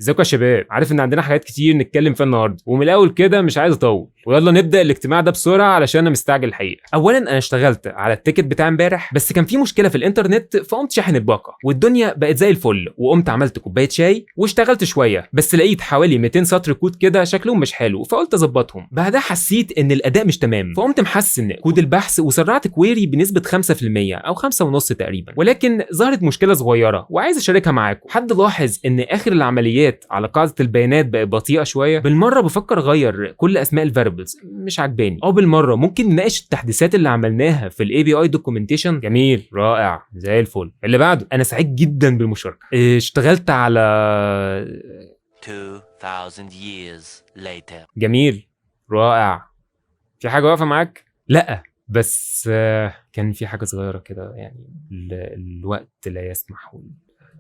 ازيكم يا شباب؟ عارف ان عندنا حاجات كتير نتكلم فيها النهارده، ومن الاول كده مش عايز اطول، ويلا نبدا الاجتماع ده بسرعة علشان انا مستعجل الحقيقة. اولا انا اشتغلت على ال ticket بتاع امبارح، بس كان في مشكلة في الانترنت، فقمت شاحن الباقه والدنيا بقت زي الفل، وقمت عملت كوباية شاي واشتغلت شويه، بس لقيت حوالي 200 سطر كود كده شكلهم مش حلو، فقلت اظبطهم. بعدها حسيت ان الاداء مش تمام، فقمت محسن كود البحث وسرعت query بنسبة 5% او 5.5 تقريبا، ولكن ظهرت مشكلة صغيرة وعايز اشاركها معاكم. حد لاحظ ان اخر العمليات على قاعدة البيانات بقت بطيئه شويه؟ بالمرة بفكر اغير كل اسماء ال variables، مش عجباني. او بالمرة ممكن نناقش التحديثات اللي عملناها في ال API documentation. جميل، رائع، زي الفل. اللي بعده، انا سعيد جدا بالمشاركه. اشتغلت على 2,000 years later. جميل، رائع. في حاجة واقفة معاك؟ لا، بس كان في حاجة صغيرة كده، يعني الوقت لا يسمح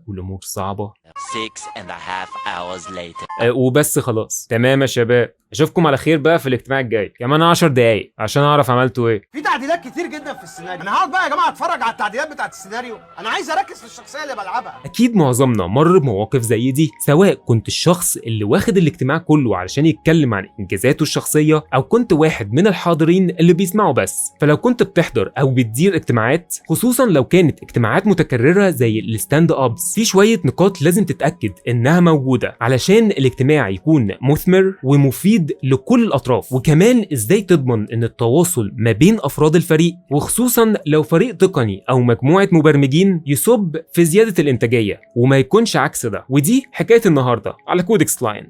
والامور صعبه. 6.5 hours later. وبس خلاص، تمام يا شباب، اشوفكم على خير بقى في الاجتماع الجاي كمان 10 دقايق عشان اعرف عملتوا ايه. في تعديلات كتير جدا في السيناريو. انا هقعد بقى يا جماعة اتفرج على التعديلات بتاعت السيناريو؟ انا عايز اركز في الشخصية اللي بلعبها. اكيد معظمنا مر بمواقف زي دي، سواء كنت الشخص اللي واخد الاجتماع كله علشان يتكلم عن انجازاته الشخصيه، او كنت واحد من الحاضرين اللي بيسمعوا بس. فلو كنت بتحضر او بتدير اجتماعات، خصوصا لو كانت اجتماعات متكررة زي ال stand ups، في شوية نقاط لازم تتاكد انها موجودة علشان الاجتماع يكون مثمر ومفيد لكل الاطراف، وكمان ازاي تضمن ان التواصل ما بين افراد الفريق، وخصوصا لو فريق تقني او مجموعة مبرمجين، يصب في زيادة الانتاجية وما يكونش عكس ده. ودي حكاية النهارده على Codex Line.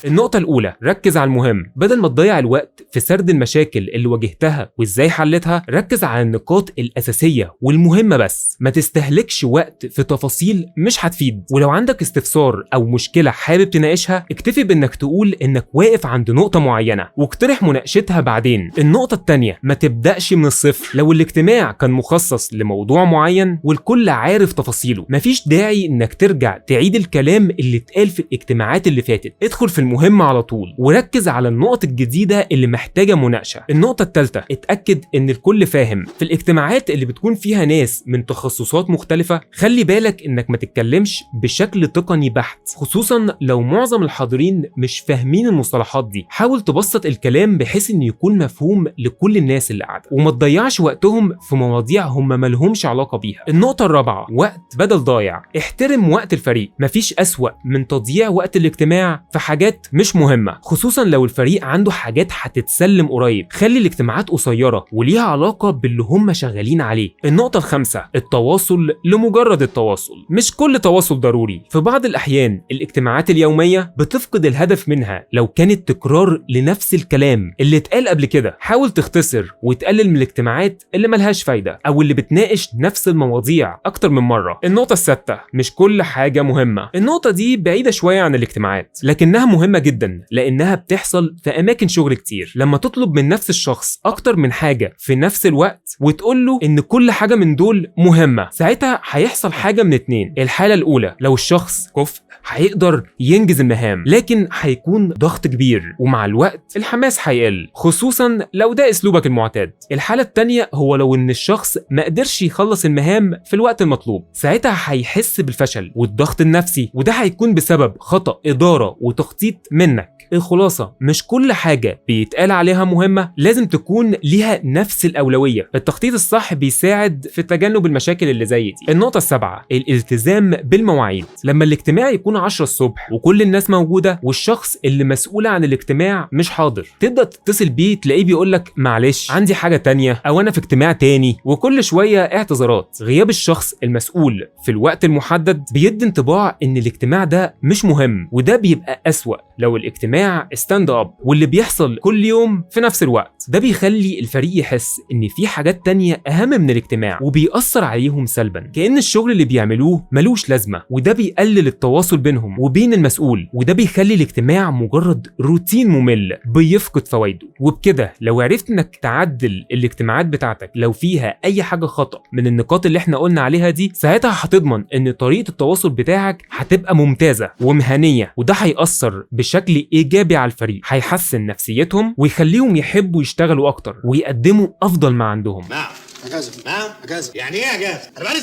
النقطة الأولى، ركز على المهم. بدل ما تضيع الوقت في سرد المشاكل اللي واجهتها وإزاي حلتها، ركز على النقاط الأساسية والمهمة بس. ما تستهلكش وقت في تفاصيل مش هتفيد. ولو عندك استفسار أو مشكلة حابب تناقشها، اكتفي بإنك تقول إنك واقف عند نقطة معينة واقترح مناقشتها بعدين. النقطة التانية، ما تبدأش من الصفر. لو الاجتماع كان مخصص لموضوع معين والكل عارف تفاصيله، مفيش داعي إنك ترجع تعيد الكلام اللي اتقال في الاجتماعات اللي فاتت. ادخل في المهم على طول وركز على النقط الجديدة اللي محتاجة مناقشة. النقطة الثالثة، اتأكد ان الكل فاهم. في الاجتماعات اللي بتكون فيها ناس من تخصصات مختلفة، خلي بالك انك ما تتكلمش بشكل تقني بحت، خصوصا لو معظم الحاضرين مش فاهمين المصطلحات دي. حاول تبسط الكلام بحيث انه يكون مفهوم لكل الناس اللي قاعدة، وما تضيعش وقتهم في مواضيع هم مالهمش علاقة بيها. النقطة الرابعة، وقت بدل ضايع. احترم وقت الفريق. مفيش أسوأ من تضييع وقت الاجتماع في حاجات مش مهمة، خصوصا لو الفريق عنده حاجات هتتسلم قريب. خلي الاجتماعات قصيرة وليها علاقة باللي هم شغالين عليه. النقطة الخامسة، التواصل لمجرد التواصل. مش كل تواصل ضروري. في بعض الأحيان الاجتماعات اليومية بتفقد الهدف منها لو كانت تكرار لنفس الكلام اللي اتقال قبل كده. حاول تختصر وتقلل من الاجتماعات اللي ملهاش فايدة أو اللي بتناقش نفس المواضيع أكتر من مرة. النقطة السادسة، مش كل حاجة مهمة. النقطة دي بعيدة شوية عن الاجتماعات، لكنها مهمة جدا لأنها بتحصل في أماكن شغل كتير. لما تطلب من نفس الشخص أكتر من حاجة في نفس الوقت وتقول له إن كل حاجة من دول مهمة، ساعتها هيحصل حاجة من اتنين. الحالة الأولى، لو الشخص كفء هيقدر ينجز المهام، لكن هيكون ضغط كبير ومع الوقت الحماس هيقل، خصوصا لو ده اسلوبك المعتاد. الحالة التانية هو لو ان الشخص ما قدرش يخلص المهام في الوقت المطلوب، ساعتها هيحس بالفشل والضغط النفسي، وده هيكون بسبب خطأ إدارة وتخطيط منك. الخلاصة، مش كل حاجة بيتقال عليها مهمة لازم تكون ليها نفس الأولوية. التخطيط الصح بيساعد في تجنب المشاكل اللي زي دي. النقطة السابعة، الالتزام بالمواعيد. لما الاجتماع يكون 10 الصبح وكل الناس موجودة والشخص اللي مسؤول عن الاجتماع مش حاضر، تبدأ تتصل بيه تلاقيه بيقولك معلش عندي حاجة تانية أو أنا في اجتماع تاني، وكل شوية اعتذارات. غياب الشخص المسؤول في الوقت المحدد بيدي انطباع إن الاجتماع ده مش مهم، وده بيبقى أسوأ لو الاجتماع stand up واللي بيحصل كل يوم في نفس الوقت. ده بيخلي الفريق يحس ان في حاجات تانية اهم من الاجتماع، وبيأثر عليهم سلبا، كأن الشغل اللي بيعملوه ملوش لازمة، وده بيقلل التواصل بينهم وبين المسؤول، وده بيخلي الاجتماع مجرد روتين ممل بيفقد فوائده. وبكده لو عرفت انك تعدل الاجتماعات بتاعتك لو فيها اي حاجة خطأ من النقاط اللي احنا قلنا عليها دي، ساعتها هتضمن ان طريقة التواصل بتاعك هتبقى ممتازة ومهنية، وده هيأثر بشكل ايجابي على الفريق، هيحسن نفسيتهم ويخليهم يحبوا يشتغلوا اكتر ويقدموا افضل ما عندهم. Now اجازه. نعم اجازه. يعني ايه اجازه؟ انا بقالي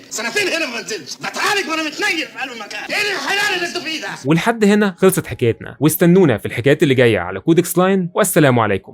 سنتين هنا ما بنزلش، بتعالج وانا متنيل في قلب المكان. ايه الحلال اللي انتوا فيه ده؟ ولحد هنا خلصت حكايتنا، واستنونا في الحكايات اللي جاية على كودكس لاين، والسلام عليكم.